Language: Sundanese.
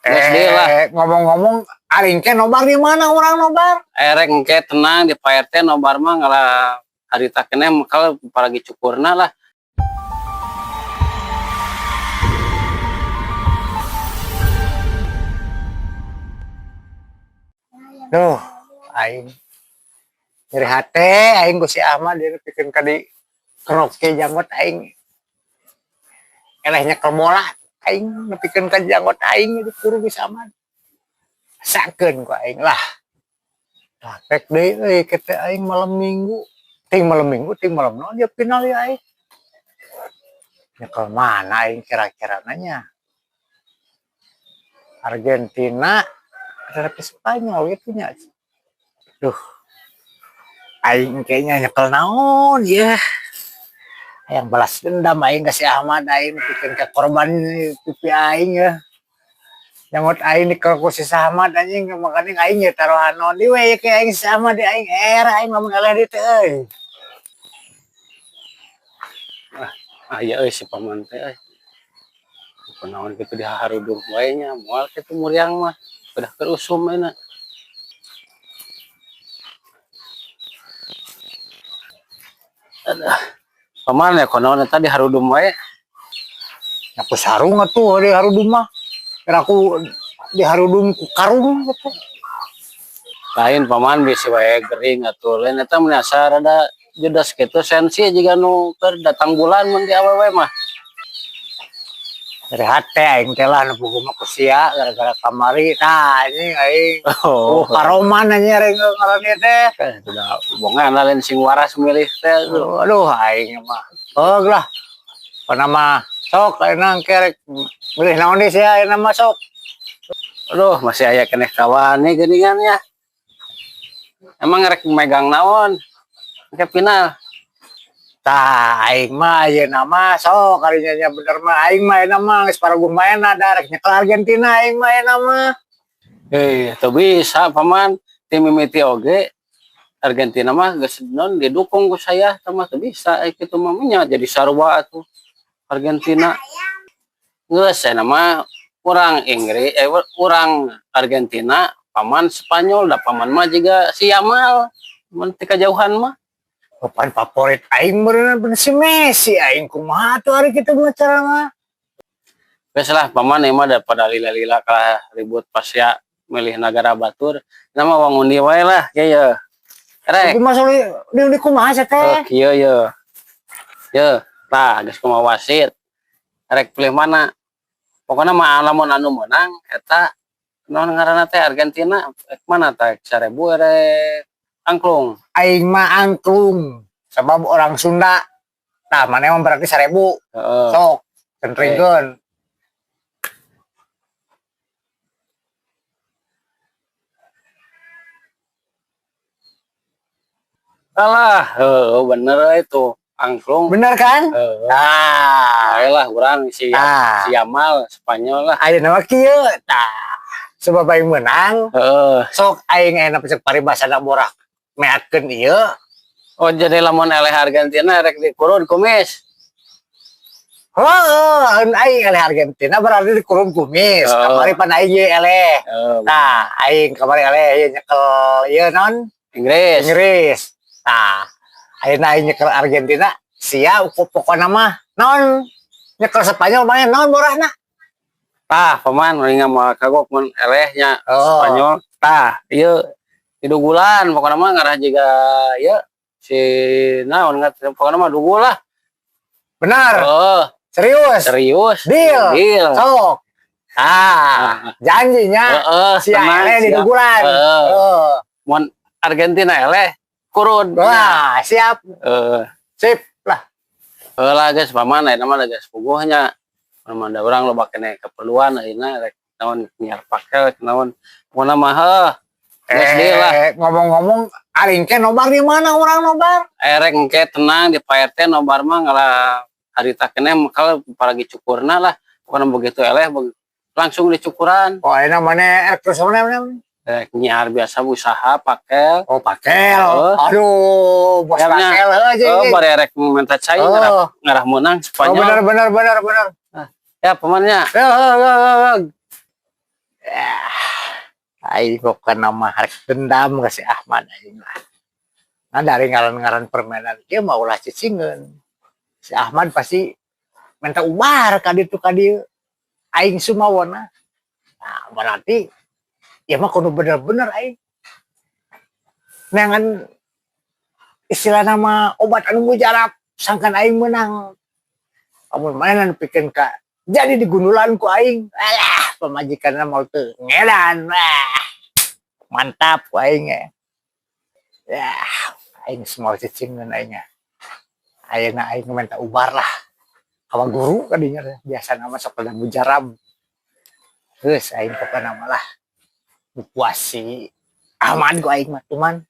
Geus deui lah. Eh, ngomong-ngomong, ari engke nobar di mana urang nobar? Erek engke tenang di Pak RT nobar mah ngalah harita keneh kalau paragi cukurna lah. Duh, aing nyeri hate aing ku si Ahmad dia pikeun ka di keroke janggot aing. Eleh nyekel bola aing nepikeun ka janggot aing dikurung ku si Ahmad. Sakeun ku aing lah. Nah, rek deui euy ke teh aing malam Minggu. Ting malam Minggu, ting malam naon dia final ya aing. Nyekel mana aing kira-kira nanya. Argentina terhadap Spanyol gitu nya. Duh. Aing kayaknya nyekel naon ya. Yang balas dendam aing ka si Ahmad aing bikin ke korban pipi aing ya. Janggot aing di ku si Ahmad anjing, makanya aing ya taruhan naon di we ke aing si Ahmad di aing era aing ngomong eleh di teh euy. Ah ya euy si paman teh euy. Kunaon kitu diharudum wae nya, moal kitu muriang mah. Udah keur usum ayeuna. Aduh. Paman ya kunaon eta diharudum wae. Aku sarung atuh di harudum mah. Kira aku di harudum ku karung gitu. Lain paman bisi wae gering atuh. Lain eta mun asa rada judas kitu sensi jiga nu keur datang bulan mun di awewe mah. Dari hate aing teh lah nu puguh mah ku sia gara-gara kamari. Nah, anjing aing. Oh, Oh, karoman anjing aing ngaran ieu teh. Sudah bongan lain sing waras milih teh. Aduh, aing mah. Oh lah. Pana mah sok ayeuna engke rek milih naon deui sia ayeuna mah sok. Aduh, masih aya keneh kawani geuningan ya. Emang rek megang naon? Ke final. Tah, aing mah ayeuna mah sok karinya nya bener mah aing mah ayeuna mah geus paraguh maena da rek nyekel Argentina aing mah ayeuna mah. Eh, teu bisa paman tim mimiti oge Argentina mah geus non didukung ku saya teh mah teu bisa eh kitu mah nya jadi sarua atuh Argentina. Geus cenah mah urang Inggris eh urang Argentina, paman Spanyol da paman mah jiga si Yamal mun ti kajauhan mah. Papan favorit aing beureunan bener si Messi aing kumaha atuh ari kitu mah cara mah. Geus lah paman ieu mah daripada lila-lila kalah ribut pas ya milih nagara batur nama wangundi wae lah kieu ye. Rek. Kumaha sok di kumaha sia Oh, teh? kieu ye. Ye, tah geus kumaha wasit. Rek pilih mana? Pokokna mah lamun anu meunang eta naon ngaranna teh Argentina rek mana tah 1000 rek angklung. Aing mah angklung sebab orang Sunda. Nah, mana emang berarti 1000. Heeh. Sok, centringkeun. Alah, heuh bener itu angklung. Bener kan? Heeh. Nah, Ayo lah urang si Nah. si Yamal Spanyol lah. Ayeuna mah kieu tah. Sebab aing menang, Heeh. sok aing enak cek paribasana borak meatkeun ieu. Oh jadi lamun eleh Argentina rek dikurun kumis. Heeh, aing eleh Argentina berarti dikurun kumis. Heeh. Kamari pan aing ye eleh. Heeh. Tah, aing kamari eleh ieu nyekel ieu non Inggris. Inggris. Tah, ayeuna aing nyekel Argentina, sia pokona mah non nyekel Spanyol mah non borahna. Tah, paman mending mah kagok mun elehnya Oh. Spanyol. Tah, ieu didugulan pokona mah ngarah jiga ieu si naon ngat pokona mah dugul lah. Benar. Oh, Serius. serius. Deal. Deal. Sok. Ah, janjinya Heeh, sia tenang, eleh siap. didugulan. Heeh. Heeh. Mun Argentina eleh kurun. Wah, siap. Heeh. Sip lah. Heeh lah geus paman ayeuna mah geus puguhnya. Mun ada urang loba keneh keperluan ayeuna rek naon nyiar pakel naon. Pokona mah heuh. Geus deal lah. Eh, ngomong-ngomong, ari engke nobar di mana urang nobar? Erek engke tenang di Pak RT nobar mah ngalah harita keneh kalau paragi cukurna lah. Pokona begitu eleh langsung dicukuran. Oh, ayeuna mana erek terus mana mana? Rek nyiar biasa usaha pakel. Oh, pakel. Oh. Aduh, bos Siapnya. pakel heuh jeung. Oh, bare rek minta cai Oh. ngarah meunang Oh, Spanyol. benar benar benar benar. Ya pamannya. Ya, ya, ya, ya. Aing kok nama harek dendam ka si Ahmad aing lah. Nah, dari ngaran-ngaran permainan dia mau ulah cicingeun. Si Ahmad pasti minta ubar ka ditu ka dieu. Aing sumawona. Nah, berarti ya mah kudu bener-bener aing. Neangan istilah nama obat anu mujarab sangkan aing menang. Amun mana pikeun ka jadi digundulan ku aing. Alah, pamajikanna mau teu ngedan. Wah, mantap ku aing ya. Ya, aing semua cicingeun aing ya. Ayeuna aing minta ubar lah. Kawa guru kadinya biasa nama sok pada mujarab. Geus aing pokona mah lah. Puas si Ahmad ku aing mah, cuman